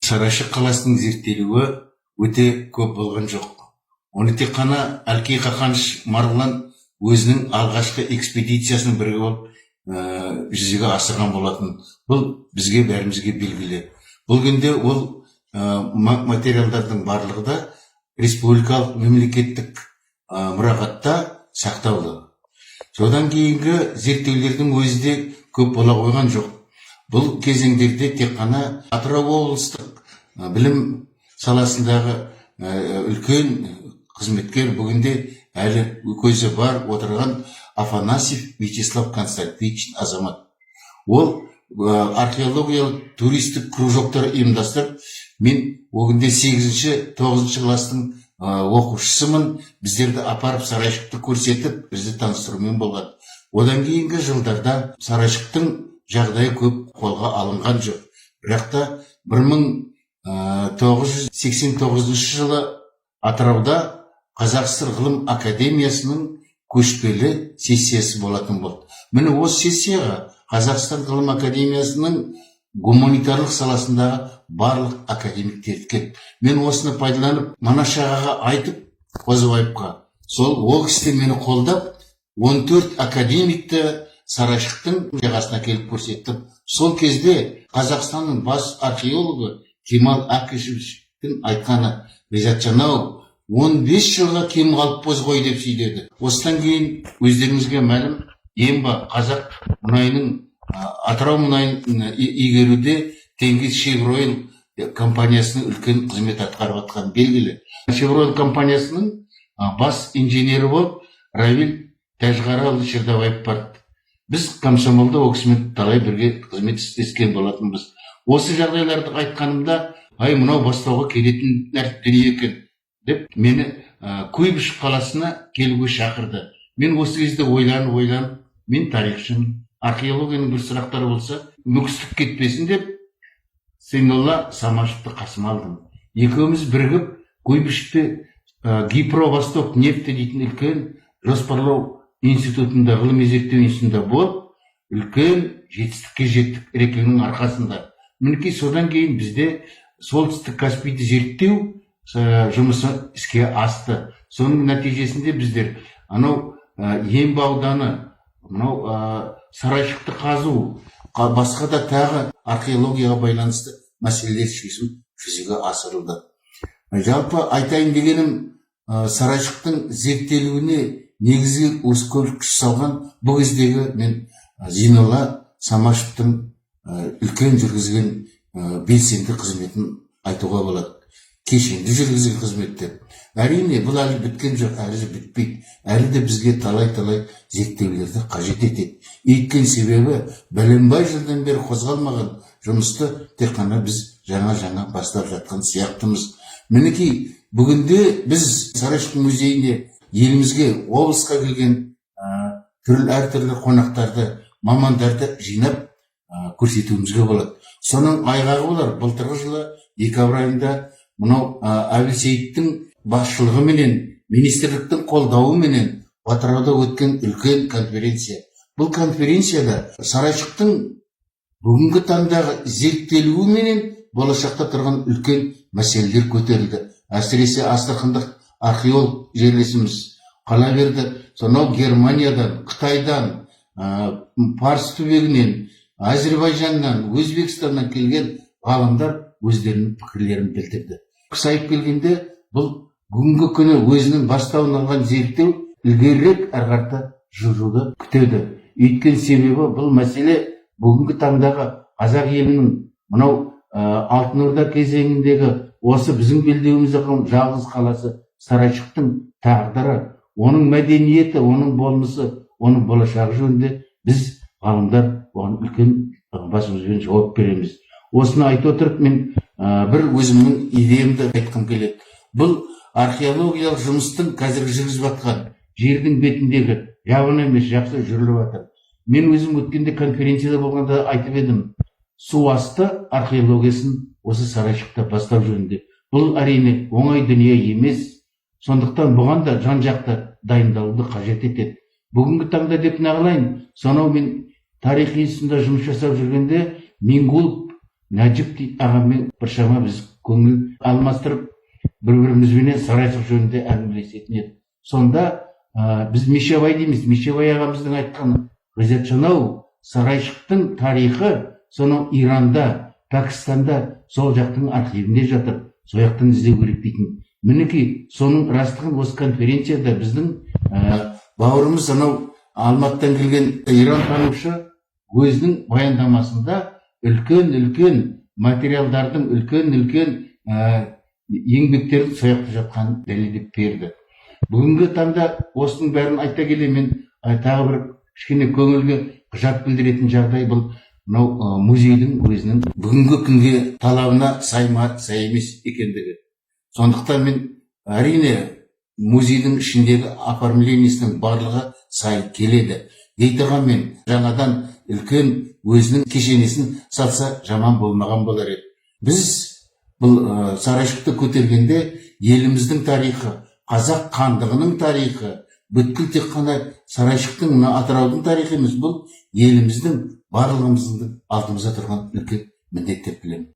Сарайшық қаласының зерттелуі өте көп болған жоқ. Оны тек қана Әлкей Қақаныш Марғұлан өзінің алғашқы экспедициясының бірі болып жүзеге асырған болатын. Бұл бізге, бәрімізге белгілі. Бұл күнде ол материалдардың барлығы да республикалық мемлекеттік мұрағатта сақтаулы. Содан кейінгі зерттеулердің өзі де көп бола қойған жоқ. Бұл кезеңдерде тек қана Атырау облыстық білім саласындағы үлкен қызметкер, бүгінде әлі көзі бар отырған Афанасьев Вячеслав Константинович азамат. Ол археологиялық туристік кружоктар ұйымдастырып, мен ол күнде сегізінші, тоғызыншы класстың оқушысымын, біздерді апарып, Сарайшықты көрсетіп, бізді таныстырумен болған. Одан кейінгі жылдарда Сарайшықтың жағдайы көп қолға алынған жоқ. Бірақ та 1989 жылы Атырауда Қазақ ССР ғылым академиясының көшпелі сессиясы болатын болды. Міне, осы сессияға Қазақстан ғылым академиясының гуманитарлық саласындағы барлық академиктер келді. Мен осыны пайдаланып, Манаш ағаға айтып, Қозыбаевқа, сол ол кісі де мені қолдап, 14 академикті Сарайшықтың жағасына келіп көрсеттім. Сол кезде Қазақстанның бас археологы Кемал Әкішевичтің айтқаны: «Ғизатжан ау, 15 жылға кем қалыппыз ғой», — деп сөйледі. Осыдан кейін өздеріңізге мәлім, Емба қазақ мұнайының, Атырау мұнайын игеруде Теңіз Шевройл компаниясының үлкен қызмет атқарып жатқаны белгілі. Шевройл компаниясының бас инженері болып Равиль Тәжіғараұлы Шердабаев барды. Біз комсомолда ол кісімен талай бірге қызмет істескен болатынбыз. Осы жағдайларды айтқанымда: «Ай, мынау бастауға келетін дүние екен», — деп мені Куйбышев қаласына келуге шақырды. Мен осы кезде ойланып ойланып, мен тарихшымын, археологияның бір сұрақтары болса, мүкістік кетпесін деп, Сейнулла Самашевті қасыма алдым. Екеуміз бірігіп Куйбышевте Гипро Восток нефти дейтін үлкен жоспарлау институтында, ғылыми зерттеу институтында болып, үлкен жетістікке жеттік Рекеңнің арқасында. Мінекей, содан кейін бізде Солтүстік Каспийді зерттеу жұмысы іске асты. Соның нәтижесінде біздер анау Ембі ауданы, мынау Сарайшықты қазу, басқа да тағы археологияға байланысты мәселелер шешу жүзеге асырылды. Жалпы айтайын дегенім, Сарайшықтың зерттелуіне негізгі осы көп күш салған бұл кездегі мен Зейнолла Самашевтың үлкен жүргізген белсенді қызметін айтуға болады, кешенді жүргізген қызметтер. Әрине, бұл әлі біткен жоқ, әлі де бітпейді, әлі де бізге талай талай зерттеулерді қажет етеді. Өйткені себебі бәленбай жылдан бері қозғалмаған жұмысты тек қана біз жаңа жаңа бастап жатқан сияқтымыз. Мінекей, бүгінде біз Сарайшық музейіне, елімізге, облысқа келген түрлі, әртүрлі қонақтарды, мамандарды жинап, көрсетуімізге болады. Соның айғағы болар, былтырғы жылы декабрь айында мынау Әбілсейіттің басшылығыменен, министрліктің қолдауыменен Атырауда өткен үлкен конференция. Бұл конференцияда Сарайшықтың бүгінгі таңдағы зерттелуіменен болашақта тұрған үлкен мәселелер көтерілді. Әсіресе астрахандық археолог жерлесіміз, қала берді сонау Германиядан, Қытайдан, Парсы түбегінен, Әзірбайжаннан, Өзбекстаннан келген ғалымдар өздерінің пікірлерін білдірді. Сайып келгенде, бұл бүгінгі күні өзінің бастауын алған зерттеу ілгерірек, әрі қарата жылжуды күтеді. Өйткені себебі бұл мәселе бүгінгі таңдағы қазақ елінің мынау Алтын Орда кезеңіндегі осы біздің белдеуімізде қалған жалғыз қаласы Сарайшықтың тағдыры, оның мәдениеті, оның болмысы, оның болашағы жөнінде біз, ғалымдар, оған үлкен басымызбен жауап береміз. Осыны айтып отырып, мен бір өзімнің идеямды айтқым келеді. Бұл археологиялық жұмыстың қазіргі жүргізіп жатқан жердің бетіндегі жабын емес, жақсы жүріліп жатыр. Мен өзім өткенде конференцияда болғанда айтып едім, су асты археологиясын осы Сарайшықта бастау жөнінде. Бұл, әрине, оңай дүние емес, сондықтан бұған да жан жақты дайындалуды қажет етеді. Бүгінгі таңда деп нағылайын, сонау мен тарих институтында жұмыс жасап жүргенде Мингулов Нәжіп дейді ағаммен біршама біз көңіл алмастырып, бір бірімізбенен Сарайшық жөнінде әңгімелесетін едік. Сонда біз Мешебай дейміз. Мешебай ағамыздың айтқаны: «Ғизатжан ау, Сарайшықтың тарихы сонау Иранда, Пәкістанда, сол жақтың архивінде жатыр, сол жақтан іздеу керек», — дейтін. Мінекей, соның растығын осы конференцияда біздің бауырымыз, анау Алматыдан келген иран танушы, өзінің баяндамасында үлкен үлкен материалдардың, үлкен үлкен еңбектердің сол жақта жатқанын дәлелдеп берді. Бүгінгі таңда осының бәрін айта келе, мен тағы бір кішкене көңілге қыжат білдіретін жағдай: бұл мынау музейдің өзінің бүгінгі күнге талабына сай ма, сай емес екендігі. Сондықтан мен, әрине, музейдің ішіндегі оформлениесінің барлығы сай келеді дей тұрғанмен, жаңадан үлкен өзінің кешенесін салса, жаман болмаған болар еді. Біз бұл Сарайшықты көтергенде еліміздің тарихы, Қазақ хандығының тарихы, бүткіл тек қана Сарайшықтың, мына Атыраудың тарихы емес, бұл еліміздің, барлығымыздың алдымызда тұрған үлкен міндет деп білемін.